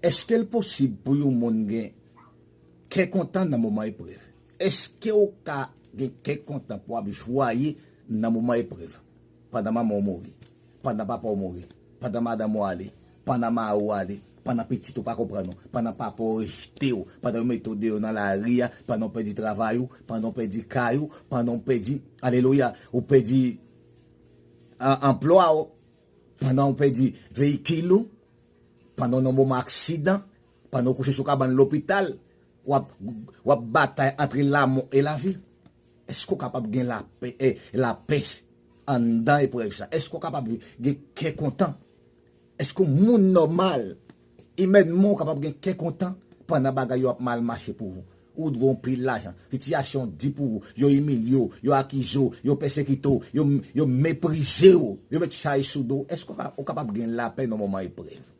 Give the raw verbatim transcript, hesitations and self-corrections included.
Èske l posib pou yon moun gen kè kontan nan moman eprèv? Èske w ka gen kè kontan pou w ap jwaye nan moman eprèv? Pandan manman w mouri, pandan papa w mouri, pandan madanm ou ale, pandan mari w ale, pandan pitit ou pa konprann ou, pandan papa w rejte w, pandan yo mete w deyò nan lari a, pandan w pèdi travay ou, pandan w pèdi kay ou, pandan w pèdi, alelouya, ou pèdi anplwa w, pandan w pèdi veyikil ou, pandan w nan moman aksidan, pandan w kouche sou kabann lopital, w ap, w ap batay antre lanmò e lavi. Èske w kapab gen lapè, eh, lapè anndan eprèv sa? Èske w kapab gen kè kontan? Èske yon moun nòmal, imènman, w kapab gen kè kontan pandan bagay yo ap mal mache pou ou? Ou dwe yon pil lajan, sitiyasyon di pou ou, yo imilye w, yo akize w, yo pèsekite w, yo, yo meprize w, yo met chay sou do w. Èske w ka- w kapab gen lapè nan moman eprèv?